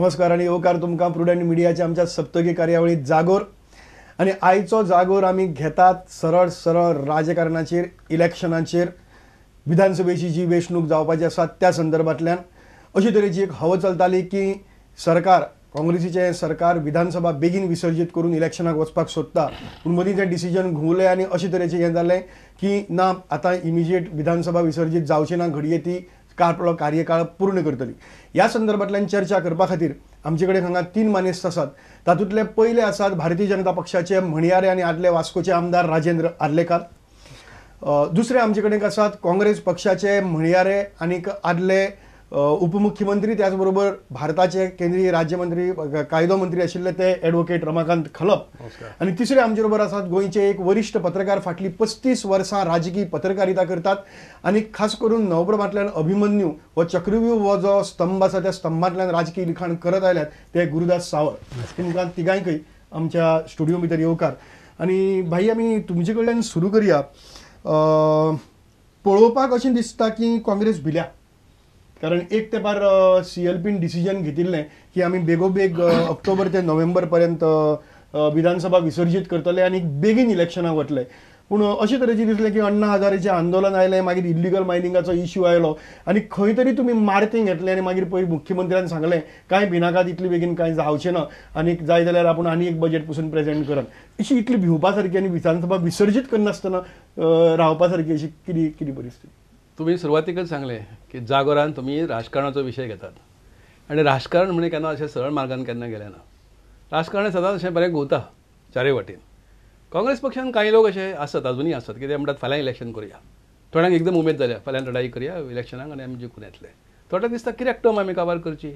नमस्कार आनी येवकार तुमकां प्रुडंट मिडियाच्या आमच्या सप्तकी कार्यावळीत जागोर। आनी आयचो जागोर आमी घेतात सरळ सरळ राजकारणाचेर, इलेक्शनाचेर, विधानसभेची जी वेंचणूक जावपाची आसा त्या संदर्भांतल्यान अशी तरेची एक हवा चलताली की सरकार, काँग्रेसीचें सरकार विधानसभा बेगीन विसर्जीत करून इलेक्शनाक वचपाक सोदता, पूण मदीं तें डिसिजन घुंवलें आनी अशे तरेचें हें जालें की ना, आतां इमिजिएट विधानसभा विसर्जीत जावची ना, घडये ती आपलो कार्यकाळ पूर्ण करतली। ह्या संदर्भांतल्यान चर्चा करपा खातीर आमचे कडेन हांगा तीन मानेस्त आसात। तातूंतले पयले आसात भारतीय जनता पक्षाचे म्हणयारे आनी आदले वास्कोचे आमदार राजेंद्र आर्लेकार। दुसरे आमचे कडेन आसात काँग्रेस पक्षाचे म्हणयारे आनी आदले उपमुख्यमंत्री, त्याचबरोबर भारताचे केंद्रीय राज्यमंत्री, कायदो मंत्री आशिल्ले ते एडवोकेट रमाकांत खलप। आनी तिसरे आमचे बरोबर आसात गोंयचे एक वरिश्ठ पत्रकार, फाटली 35 वर्सां राजकीय पत्रकारिता करतात आनी खास करून नवप्रभांतल्यान अभिमन्यू हो चक्रव्यूह हो जो स्तंभ आसा त्या स्तंभांतल्यान राजकीय लिखाण करत आयल्यात ते गुरुदास सावर। तुमकां तिगांयकय आमच्या स्टुडियो भितर येवकार। आनी भाई, आमी तुमचे कडल्यान सुरू करया। पळोवपाक अशें दिसता की काँग्रेस भिल्या, कारण एक तेंपार CLPन डिसिजन घेतिल्लें की आमी बेगोबेग ऑक्टोबर ते नोव्हेंबर पर्यंत विधानसभा विसर्जीत करतले आनी बेगीन इलेक्शनाक वतले, पूण अशे तरेचें दिसलें की अण्णा हजारेचें आंदोलन आयलें, मागीर इल्लिगल मायनिंगाचो इश्यू आयलो आनी खंय तरी तुमी मार्तींग घेतलें आनी मागीर पयर मुख्यमंत्र्यान सांगलें कांय भिनाकात, इतले बेगीन कांय जावचें ना आनी जाय जाल्यार आपूण आनी एक बजेट पसून प्रेजेंट करन। अशी इतली भिवपा सारकी आनी विधानसभा विसर्जीत करनासतना रावपा सारकी अशी कितें कितें परिस्थिती? तुमी सुरवातीकच सांगलें की जागोरान तुमी राजकारणाचो विशय घेतात आनी राजकारण म्हणजे केन्ना अशें सरळ मार्गान केन्ना गेलें ना। राजकारण सदांच अशें बरें घुंवता चारूय वाटेन। काँग्रेस पक्षान कांय लोक अशे आसत, अजुनूय आसत की ते म्हणटात फाल्यां इलेक्शन करुया, थोड्यांक एकदम उमेद जाल्या फाल्यां लढाई करुया इलेक्शनाक आनी आमी जिखून येतले। थोड्यांक दिसता कित्याक टर्म आमी काबार करची,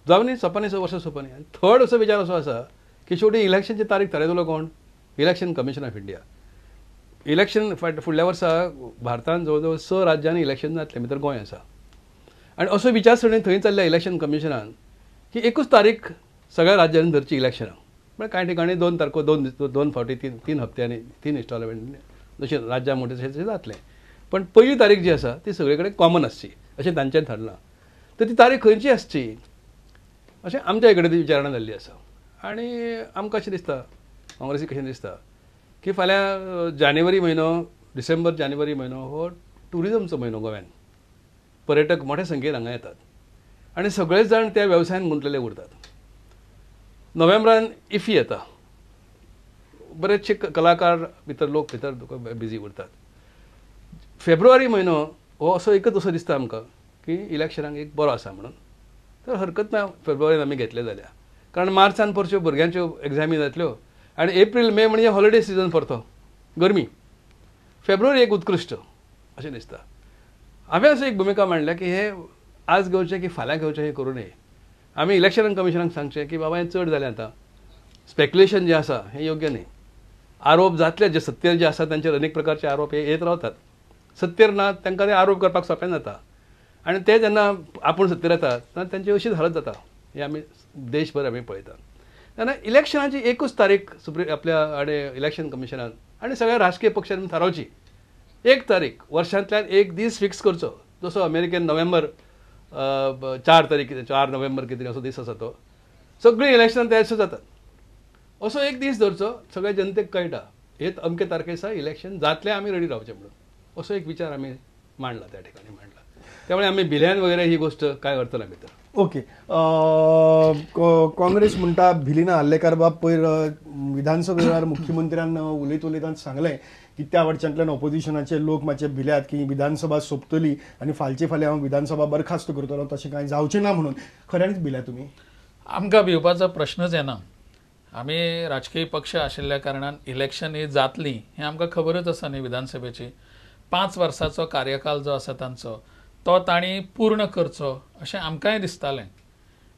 जावं न्ही सोंपा न्ही, वर्सां सोंपा न्ही। आनी थर्ड असो विचार असो आसा की शेवटी इलेक्शनची तारीख थारायतलो कोण? Election commission of India. Election फुडल्या वर्सा भारतान जवळ जवळ 6 राज्यांनी इलेक्शन जातलें, भितर गोंय आसा। आनी असो विचारसरणी थंय चल्ल्या इलेक्शन कमिशनान की एकूच तारीख सगळ्या राज्यांनी धरची इलेक्शनाक, म्हळ्यार कांय ठिकाणी 2 तारखो, 2 फावटी, 3 हप्त्यांनी, 3 इन्स्टॉलमेंट जशें राज्यां म्हणटा तशें जातलें, पण पयली तारीख जी आसा ती सगळे कडेन कॉमन आसची अशें तांच्यान थारलां। तर ती तारीख खंयची आसची अशें आमच्या कडेन ती विचारणा जाल्ली आसा। आनी आमकां अशें दिसता, काँग्रेसीक कशें दिसता की फाल्यां जानेवारी म्हयनो, डिसेंबर जानेवारी म्हयनो हो ट्युरिजमचो म्हयनो गोव्यान, पर्यटक मोठ्या संख्येन हांगा येतात आनी सगळेच जाण त्या वेवसायान गुंतलेले उरतात। नोव्हेंबरान इफी येता, बरेचशे कलाकार भितर, लोक भितर बिजी उरतात। फेब्रुवारी म्हयनो हो असो एकच असो दिसता आमकां की इलेक्शनाक एक बरो आसा म्हणून, तर हरकत ना फेब्रुवारीन आमी घेतले जाल्यार, कारण मार्चान परच्यो भुरग्यांच्यो एग्जामी जातल्यो आनी एप्रील मे म्हणजे हॉलिडे सिजन परतो, गरमी। फेब्रुवारी एक उत्कृश्ट अशें दिसता। हांवें असो एक भुमिका मांडल्या की हे आज घेवचें की फाल्यां घेवचें हें करूं नये। आमी इलेक्शन कमिशनाक सांगचें की बाबा हें चड जालें, आतां स्पेक्युलेशन जें आसा हें योग्य न्ही। आरोप जातले, जे सत्तेर जे आसा तांचेर अनेक प्रकारचे आरोप हे येत रावतात, सत्तेर ना तांकां ते आरोप करपाक सोंपें जाता आनी ते जेन्ना आपूण सत्तेर येतात तेन्ना तांची अशीच हालत जाता, हें आमी देशभर आमी पळयतात। तेन्ना इलेक्शनाची एकूच तारीख सुप्रीम आपल्या आनी इलेक्शन कमिशनान आनी सगळ्या राजकीय पक्षांनी थारावची, एक तारीख वर्सांतल्यान एक दीस फिक्स करचो, जसो अमेरिकेन नोव्हेंबर 4 तारीख, 4 नोव्हेंबर कितें असो दीस आसा तो, सगळीं इलेक्शनां त्या दिसा जातात, असो एक दीस धरचो, सगळ्या जनतेक कळटा हे अमके तारखे दिसा इलेक्शन जातलें, आमी रेडी रावचें म्हणून, असो एक विचार आमी मांडला, त्या ठिकाणी मांडला। त्यामुळे आमी भिल्यान वगैरे ही गोष्ट काय अर्थ ना भितर। ओके, काँग्रेस म्हणटा भिलिना। आर्लेकार बाब, पयर विधानसभे वेळार मुख्यमंत्र्यान उलयत उलयतान सांगलें की त्या वटच्यांतल्यान ऑपोजिशनाचे लोक मातशे भिल्यात की विधानसभा सोंपतली आनी फालचे फाल्यां हांव विधानसभा बरखास्त करतलो, तशें कांय जावचें ना म्हणून। खऱ्यांनीच भिल्या तुमी? आमकां भिवपाचो प्रश्नच येना। आमी राजकीय पक्ष आशिल्ल्या कारणान इलेक्शन ही जातली हें आमकां खबरच आसा न्ही। विधानसभेची 5 वर्सांचो कार्यकाल जो आसा तांचो तो तांणी पूर्ण करचो अशें आमकांय दिसतालें,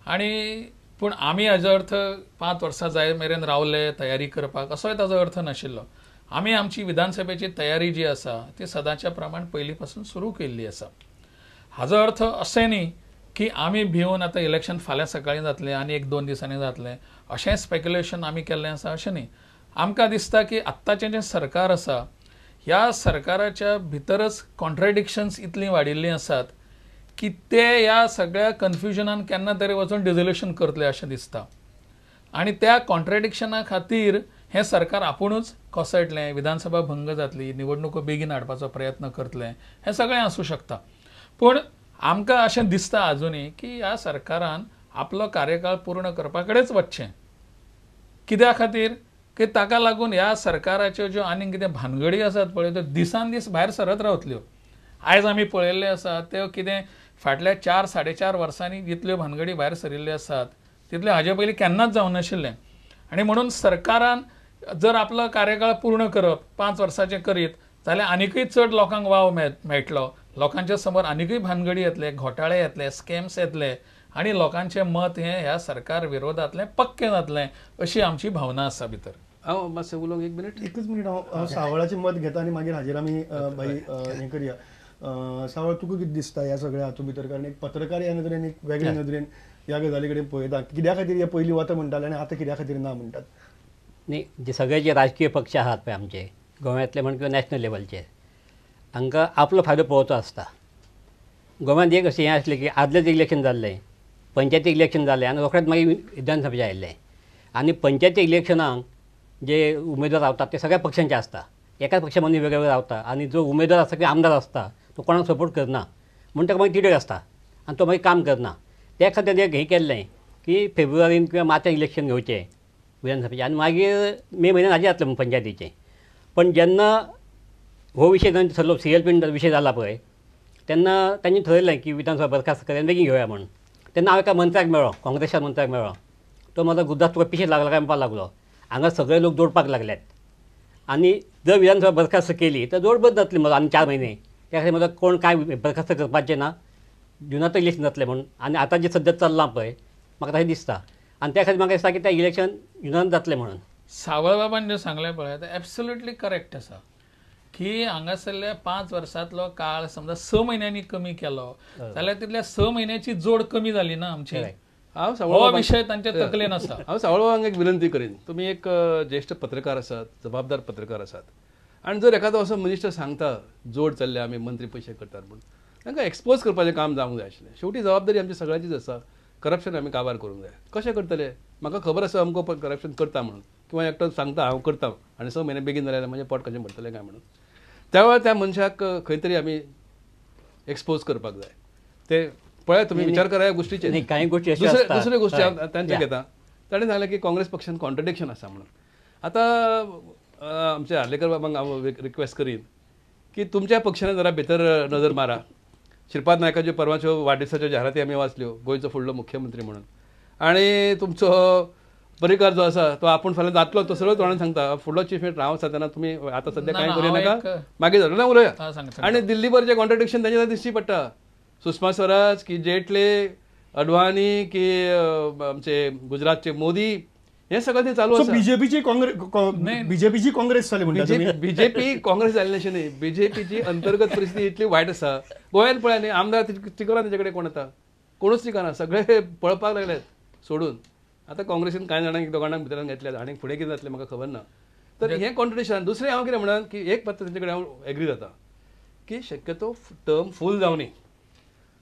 आनी पूण आमी हाजो अर्थ 5 वर्सां जाय मेरेन रावले तयारी करपाक असोय ताजो अर्थ नाशिल्लो। आमी आमची विधानसभेची तयारी जी आसा ती सदांच्या प्रमाण पयलीं पासून सुरू केल्ली आसा। हाजो अर्थ अशें न्ही की आमी भिवन आतां इलेक्शन फाल्यां सकाळीं जातलें आनी 1-2 दिसांनी जातलें अशें स्पेक्युलेशन आमी केल्लें आसा अशें न्ही। आमकां दिसता की आत्ताचें जें सरकार आसा ह्या सरकाराच्या भितरच कॉन्ट्रडिक्शन्स इतलीं वाडिल्लीं आसात की ते ह्या सगळ्या कन्फ्युजनान केन्ना तरी वचून डिजोल्युशन करतले अशें दिसता. आनी त्या कॉन्ट्रडिक्शना खातीर हें सरकार आपुणूच कोसळटलें, विधानसभा भंग जातली, निवडणुको बेगीन हाडपाचो प्रयत्न करतले, हें सगळें आसूं शकता. पूण आमकां अशें दिसता आजुनूय की ह्या सरकारान आपलो कार्यकाळ पूर्ण करपा कडेच वचचें. कित्या खातीर की ताका लागून ह्या सरकाराच्यो ज्यो आनीक कितें भानगडी आसात पळय त्यो दिसान दीस भायर सरत रावतल्यो. आयज आमी पळयल्ले आसा त्यो कितें फाटल्या 4 साडे 4 वर्सांनी जितल्यो भानगडी भायर सरिल्ल्यो आसात तितल्यो हाजे पयलीं केन्नाच जावनाशिल्लें. आनी म्हणून सरकारान जर आपलो कार्यकाळ पूर्ण करप 5 वर्साचें करीत जाल्यार आनिकूय चड लोकांक वाव मेळटलो, लोकांच्या समोर आनिकूय भानगडी येतले, घोटाळे येतले, स्कॅम्स येतले आनी लोकांचें मत हें ह्या सरकार विरोधांतलें पक्कें जातलें अशी आमची भावना आसा भितर. हांव मातशें उलोवंक एक मिनीट, एकच मिनीट हांव सावळाचें मत घेता आनी मागीर हाजेर आमी भाई हें करया. सावळ, तुका कितें दिसता ह्या सगळ्या हातूंत भितर? कारण एक पत्रकार ह्या नदरेन, एक वेगळे नदरेन ह्या गजाली कडेन पळयता, कित्या खातीर हे पयलीं वता म्हणटाले आनी आतां कित्या खातीर ना म्हणटात? न्ही, जे सगळे जे राजकीय पक्ष आहात पळय आमचे गोव्यांतले म्हण किंवा नॅशनल लेवलचे, हांकां आपलो फायदो पळोवचो आसता. गोव्यांत एक अशें हें आसलें की आदलेंच इलेक्शन जाल्लें, पंचायती इलेक्शन जालें आनी रोखडेंच मागीर विधानसभेचें आयिल्लें. आनी पंचायती इलेक्शनाक जे उमेदवार रावतात ते सगळ्या पक्षांचे आसता, एकाच पक्षा मदीं वेगळे वेगळे रावता आनी जो उमेदवार आसता किंवा आमदार आसता तो कोणाक सपोर्ट करना म्हूण ताका मागीर तिडक आसता आनी तो मागीर काम करना. त्या खातीर एक हें केल्लें की फेब्रुवारीन किंवा मार्चान इलेक्शन घेवचें विधानसभेचें आनी मागीर मे म्हयन्यान हाजें जातलें म्हूण पंचायतीचें. पण जेन्ना हो विशय तांचो सरलो, CLP विशय जाला पळय, तेन्ना तांणी ठरयलें की विधानसभा बरखास्त करूया आनी बेगीन घेवया म्हूण. तेन्ना हांव एका मंत्र्याक मेळ्ळो, काँग्रेसच्या मंत्र्याक मेळ्ळो. तो म्हाजो गुरुदास तुका पिशें लागला काय म्हणपाक लागलो, हांगा सगळे लोक जोडपाक लागल्यात आनी जर विधानसभा बरखास्त केली तर जोड बंद जातली म्हजो आनी 4 म्हयने. त्या खातीर म्हजो कोण कांय बरखास्त करपाचें ना, जुनांत इलेक्शन जातलें म्हूण. आनी आतां जें सद्या चल्लां पळय म्हाका तशें दिसता आनी त्या खातीर म्हाका दिसता की तें इलेक्शन जुनांत जातलें म्हणून. सावळबाबान जें सांगलें पळय तें एब्सोल्युटली करेक्ट आसा की हांगासरल्या 5 वर्सांतलो काळ समजा 6 म्हयन्यांनी कमी केलो जाल्यार तितल्या 6 म्हयन्याची जोड कमी जाली ना आमची. हो विशय तांच्या तकलेन आसा. हांव सावळबाबांक एक विनंती करीन, तुमी एक ज्येश्ठ पत्रकार आसात, जबाबदार पत्रकार आसात आनी जर एखादो असो मिनिस्टर सांगता जोड चल्ल्या आमी मंत्री पयशे करतात म्हूण, तांकां एक्सपोज करपाचें काम जावंक जाय आशिल्लें. शेवटी जबाबदारी आमची सगळ्यांचीच आसा, करप्शन आमी काबार करूंक जाय. कशें करतले? म्हाका खबर आसा अमको करप्शन करता म्हणून, किंवा एकटो सांगता हांव करता आनी 6 म्हयने बेगीन जाल्यार म्हजें पोट कशें भरतलें काय म्हणून, त्या वेळार त्या मनशाक खंय तरी आमी एक्सपोज करपाक जाय. ते पळय तुमी विचार करा ह्या गोश्टीचेर. कांय गोश्टी दुसरी गोश्टी हांव तांचे घेता, ताणें सांगलें की काँग्रेस पक्षान कॉन्ट्रडिक्शन आसा म्हणून. आतां आमचे आर्लेकर बाबांक हांव रिक्वेस्ट करीन की तुमच्या पक्षान जरा भितर नजर मारा. श्रीपाद नायकाच्यो परवाच्यो वाडदिसाच्यो जाहिराती आमी वाचल्यो, गोंयचो फुडलो मुख्यमंत्री म्हणून, आनी तुमचो पर्रीकार जो आसा तो आपूण फाल्यां जातलो तो सरळ तोंडान सांगता फुडलो चीफ मिनिस्टर हांव आसा, तेन्ना तुमी आतां सद्या कांय करूं नाका, मागीर जालो ना उलोवया. आनी दिल्लीभर जें कॉन्ट्रडिक्शन तांचे दिश्टी पडटा, सुषमा स्वराज की जेटले, अडवाणी की आमचे गुजरातचे मोदी, हे सगळं ते चालू आसा. बीजेपीची काँग्रेस, बीजेपीची काँग्रेस जाली म्हणटा. बीजेपी काँग्रेस जाली अशें न्ही, बीजेपीची अंतर्गत परिस्थिती इतली वायट आसा. गोंयांत पळय न्ही, आमदार टिकना तेजे कडेन कोण आतां, कोणूच टिकना, सगळे पळपाक लागल्यात सोडून. आतां काँग्रेसीन कांय जाणांक दोगांक भितरान घेतल्यात आनी फुडें कितें जातलें म्हाका खबर ना. तर हें कॉन्ट्रडिक्शन. दुसरें हांव कितें म्हणन की एक मात्र तेंचे कडेन हांव एग्री जाता की शक्यतो टर्म फूल जावनी.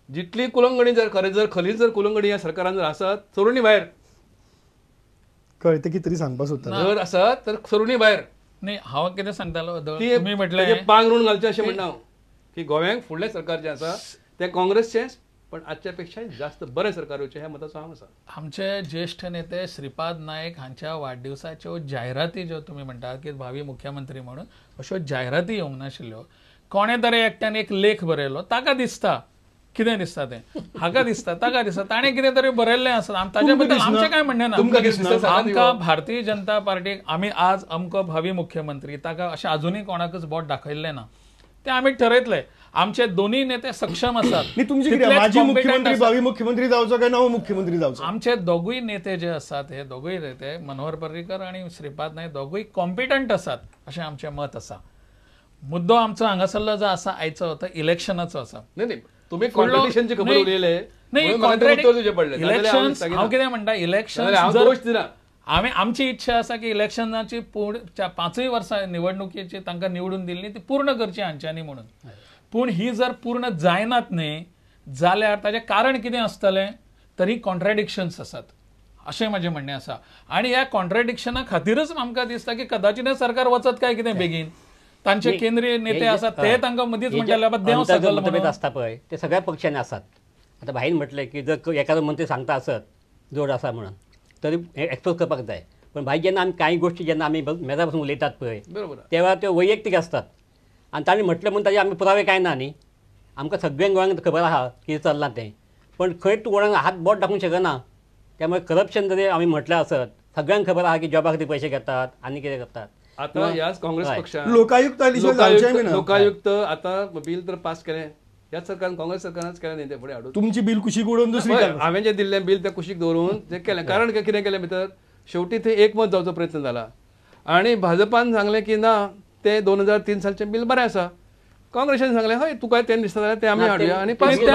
जितली कुलंगणी जर खरें जर खलीच जर कुलंगणी ह्या सरकारान जर आसत सरुणी भायर कळटे की तरी सांगपाक सोदता जर आसत तर सरुणी भायर. न्ही, हांव कितें सांगतालो तुमी म्हटलें पांगरून घालचें अशें म्हणना हांव की गोव्यांक फुडलें सरकार जें आसा तें काँग्रेसचेंच, पण आजच्या पेक्षा जास्त बरें सरकार येवचें ह्या मताचो हांव आसा. आमचे ज्येश्ठ नेते श्रीपाद नायक हांच्या वाडदिवसाच्यो जायराती ज्यो तुमी म्हणटात की भावी मुख्यमंत्री म्हणून, अश्यो जायराती येवंक नाशिल्ल्यो. कोणें तरी एकट्यान एक लेख बरयलो, ताका दिसता कितें दिसता तें, हाका दिसता ताका दिसता, ताणें कितें तरी बरयल्लें आसा. ताजे बद्दल आमचें कांय म्हणणें ना. आमकां भारतीय जनता पार्टीक आमी आज अमको भावी मुख्यमंत्री ताका अशें आजुनूय कोणाकच बोट दाखयल्लें ना, ते आमी ठरयतले. आमचे दोनूय नेते सक्षम आसात. माजी मुख्यमंत्री भावी मुख्यमंत्री जावचो काय नवो मुख्यमंत्री जावचो? आमचे दोगूय नेते जे आसात, हे दोगूय नेते मनोहर पर्रीकर आनी श्रीपाद नायक दोगूय कॉम्पिटंट आसात अशें आमचें मत आसा. मुद्दो आमचो हांगासरलो जो आसा आयचो तो इलेक्शनाचो आसा. न्ही, तुम्ही कॉन्ट्रडिक्शनची खबर उलयले नाही, इलेक्शन हांव कितें म्हणटा, इलेक्शन आमी आमची इच्छा आसा की इलेक्शनाची पूर्ण 5 वर्सां निवडणुकेची तांकां निवडून दिल्ली ती पूर्ण करची हांच्यांनी म्हणून. पूण ही जर पूर्ण जायनात न्ही जाल्यार ताजें कारण कितें आसतलें तरी कॉन्ट्राडिक्शन्स आसात अशें म्हाजें म्हणणें आसा. आनी ह्या कॉन्ट्राडिक्शना खातीरच आमकां दिसता की कदाचित सरकार वचत काय कितें बेगीन. तांचे केंद्रीय नेते आसात ते तांकां मदींच म्हणटाले बाबा देंव सकल मतभेद आसता पळय ते सगळ्या पक्षांनी आसात. आतां भाईन म्हटलें की जर एखादो मंत्री सांगता आसत जोड आसा म्हणून तरी एक्सपोज करपाक जाय, पण भाई जेन्ना आमी कांय गोश्टी जेन्ना आमी मेजा बसून उलयतात पळय तेव्हा त्यो वैयक्तीक आसतात आनी तांणी म्हटलें म्हणून ताजे आमी पुरावे कांय ना न्ही. आमकां सगळ्यांक गोंयांत खबर आहा कितें चल्लां तें, पण खंय तूं कोणाक हात बोट दाखोवंक शकना. त्यामुळे करप्शन जरी आमी म्हटलें आसत सगळ्यांक खबर आहा की जॉबा खातीर पयशे घेतात आनी कितें करतात. आता ह्याच काँग्रेस पक्षान लोकायुक्त लोकायुक्त आता बिल तर पास केलें ह्याच सरकारान, काँग्रेस सरकारानच केलें न्ही तें फुडें हाडून तुमची बिल कुशीक उडोवन दुसरी हांवें जें दिल्लें बिल तें कुशीक दवरून तें केलें. कारण कितें केलें भितर शेवटी थंय एकमत जावचो प्रयत्न जाला आनी भाजपान सांगलें की ना तें 2003 सालचें बिल बरें आसा. काँग्रेसान सांगलें हय तुका तें दिसता जाल्यार तें आमी हाडुया आनी पास केलें.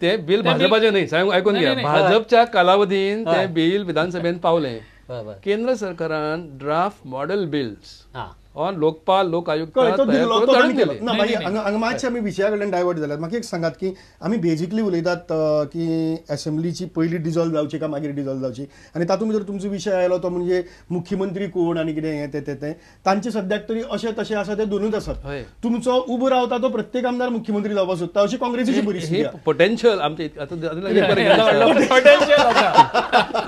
तें बिल भाजपाचें न्ही, आयकून घ्या, भाजपच्या कालावधीन तें बिल विधानसभेन पावलें. केंद्र सरकारान draft model bills on Lokpal Lokayukta हांगा मातशें आमी विशया कडल्यान डायवर्ट जाल्यात. म्हाका एक सांगात की आमी बेजिकली उलयतात की एसेंब्लीची पयली डिजॉल्व जावची काय मागीर डिजॉल्व जावची आनी तातूंत भितर तुमचो विशय आयलो तो म्हणजे मुख्यमंत्री कोण आनी कितें हें तें तें तांचे सद्याक तरी अशें तशें आसा ते दोनूच आसात. तुमचो उबो रावता तो प्रत्येक आमदार मुख्यमंत्री जावपाक सोदता अशी काँग्रेसीची परिस्थिती. पोटेन्शियल आमचे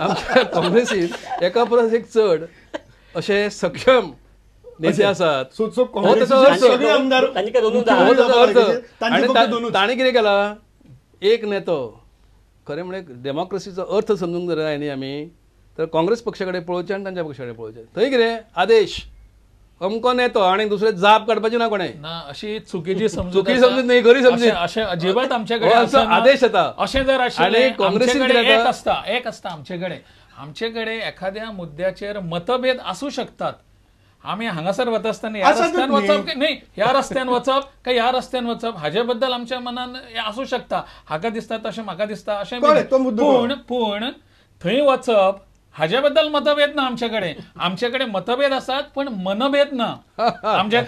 आमच्या काँग्रेसीत एका परस एक चड अशे सक्षम नेते आसात. ताणें कितें केलां एक नेतो खरें म्हळ्यार डेमोक्रेसीचो अर्थ समजूंक जर जाय न्ही आमी तर काँग्रेस पक्षा कडेन पळोवचें आनी तांच्या पक्षा कडेन पळोवचें. थंय कितें आदेश अमको नेतो आनी दुसरे जाप काडपाची ना कोणें ना अशी चुकीची समजूत न्ही, खरी समजूत अशें अजिबात आमचे कडेन आदेश येता अशें जर आशिल्लें काँग्रेसीन एक आसता एक आसता आमचे कडेन आमचे कडेन एखाद्या मुद्द्याचेर मतभेद आसूं शकतात. आमी हांगासर वता आसतना ह्या रस्त्यान वचप न्ही ह्या रस्त्यान वचप काय ह्या रस्त्यान वचप हाजे बद्दल आमच्या मनान आसूं शकता. हाका दिसता तशें म्हाका दिसता अशें, पूण पूण थंय वचप हाजे बद्दल मतभेद ना आमचे कडेन. आमचे कडेन मतभेद आसात पण मनभेद ना. आमचे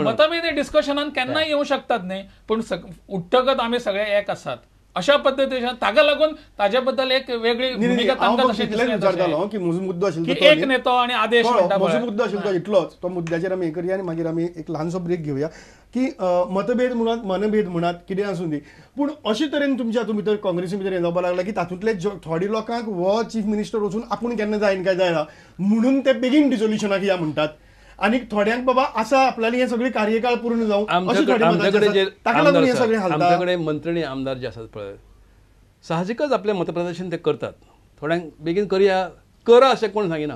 मतभेद डिस्कशनान केन्नाय येवं शकतात न्ही, पूण उठ्ठकच आमी सगळे एक आसात अशा पद्दतीन ताका लागून ताजे बद्दल एक वेगळी भुमिका तांकां विचारतालो की म्हजो मुद्दो आशिल्लो एक नेतो आनी आदेश म्हणटा म्हजो मुद्दो आशिल्लो तो इतलोच. तो मुद्द्याचेर आमी हें करया आनी मागीर आमी एक ल्हानसो ब्रेक घेवया की मतभेद म्हणात मनभेद म्हणात कितें आसूं दी, पूण अशे तरेन तुमच्या हातूंत भितर काँग्रेसी भितर हें जावपाक लागलां की तातूंतले थोडे लोकांक हो चीफ मिनिस्टर वचून आपूण केन्ना जायन काय जायना म्हणून ते बेगीन डिजोल्युशनाक या म्हणटात आनी थोड्यांक बाबा आसा आपल्याला हे सगळे कार्यकाळ पूर्ण जावं. ताका लागून हे सगळे आमच्याकडे मंत्री आनी आमदार जे आसात पळय साहजिकच आपलें मतप्रदर्शन ते करतात. थोड्यांक बेगीन करया करा अशें कोण सांगिना,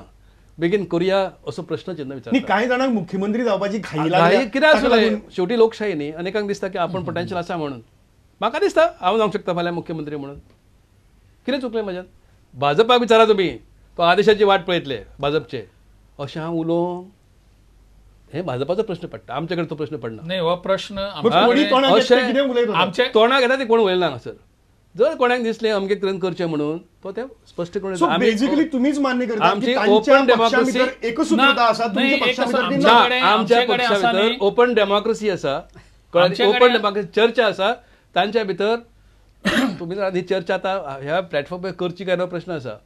बेगीन करुया असो प्रश्न चिन्ह विचारता. कांय जाणांक मुख्यमंत्री जावपाची घाई लागली कितें आसलें शेवटी लोकशाही न्ही, अनेकांक दिसता की आपूण पोटेन्शियल आसा म्हणून. म्हाका दिसता हांव जावंक शकता फाल्यां मुख्यमंत्री म्हणून, कितें चुकलें म्हज्यान? भाजपाक विचारा तुमी, तो आदेशाची वाट पळयतले भाजपचे. अशें हांव उलोवं हे भाजपाचो प्रश्न पडटा, आमचे कडेन तो प्रश्न पडना. न्ही हो प्रश्न तोंडाक येता ते कोण उलयना हांगासर. जर कोणाक दिसलें अमके तरेन करचें म्हणून तो ते स्पश्ट करून बेजिकली तुमीच मान्य करता आमची ओपन डेमोक्रेसी आमच्या पक्षा भितर ओपन डेमोक्रेसी आसा, ओपन डेमोक्रेसी चर्चा आसा तांच्या भितर. तुमी ही चर्चा आतां ह्या प्लॅटफॉर्मार करची काय ना प्रश्न आसा.